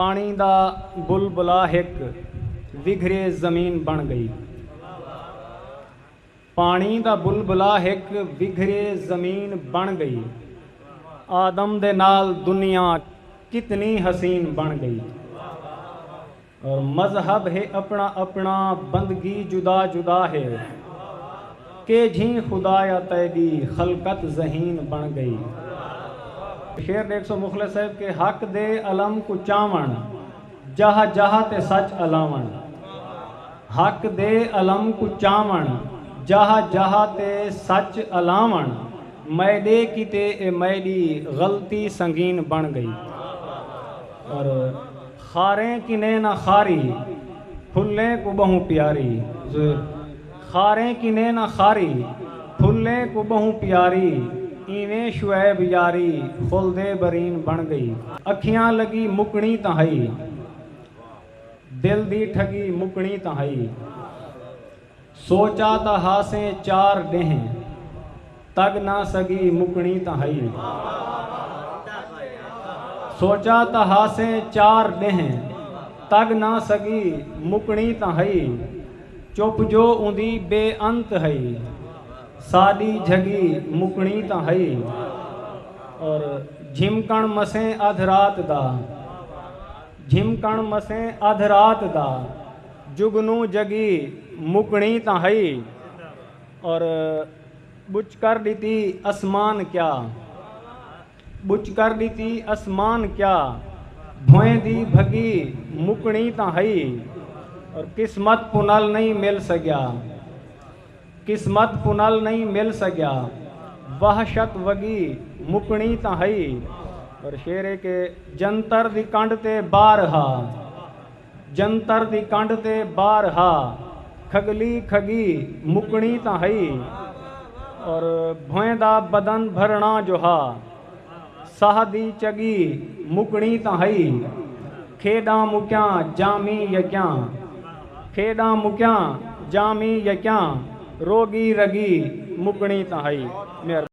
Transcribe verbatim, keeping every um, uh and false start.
پاݨی دا بلبلا ہک وگھرے زمین بݨ ڳئی۔ پاݨی دا بلبلا ہک وگھرے زمین بݨ ڳئی۔ آدم دے نال دنیا کتنی حسین بݨ ڳئی۔ اور مذہب ہے اپݨا اپݨا، بندگی جدا جدا ہے۔ کیجھیں خدایا تیݙی خلقت ذہین بݨ ڳئی۔ شعر ݙیکھسو مخلص صاحب کہ حق دے علم کوں چاوݨ، جاہ جاہ تے سچ الاوݨ۔ حق دے علم کوں چاوݨ، جاہ جاہ تے سچ الاوݨ۔ میݙے کیتے اے میݙی غلطی سنگین بݨ ڳئی۔ اور خاریں کنیں نہ خاری، پھلیں کوں ٻہوں پیاری۔ خاریں کنیں نہ خاری، پھلیں کوں ٻہوں پیاری۔ ایویں شعیب یاری خلدے برین بݨ ڳئی۔ اکھیاں لڳی مکݨی تاں ہئی، دل دی ٹھڳی مکݨی تاں ہئی۔ سوچا تاں ہاسیں چار ݙینہہ، تڳ نہ سڳی مکݨی تاں ہئی۔ سوچا تاں ہاسیں چار ݙینہہ، تڳ نہ سڳی مکݨی تاں ہئی۔ چپ جو اوندی بے انت ہئی، ساݙی جھڳی مکݨی تاں ہئی۔ اور جھمکݨ مسیں ادھ رات دا، جھمکݨ مسیں ادھ رات دا، جگنوں جڳی مکݨی تاں ہئی۔ اور ٻچ کر ݙتی اسمان کیا، ٻچ کر ݙتی اسمان کیا، بھوئیں دی بھڳی مکݨی تاں ہئی۔ اور قسمت پنل نئیں مل سڳیا، قسمت پنل نئیں مل سڳیا، وحشت وڳی مکݨی تاں ہئی۔ اور شعر ہے کہ جنتر دی کنڈ تے بار ہا، جنتر دی کنڈ تے بار ہا، کھڳلی کھڳی مکݨی تاں ہئی۔ اور بھوئیں دا بدن بھرݨا جو ہا، ساہ دی چڳی مکݨی تاں ہئی۔ کھیݙاں مکیاں جامی یکیاں، کھیݙاں مکیاں جامی یکیاں، روڳی رڳی مکݨی تاں ہئی۔ مہربانی۔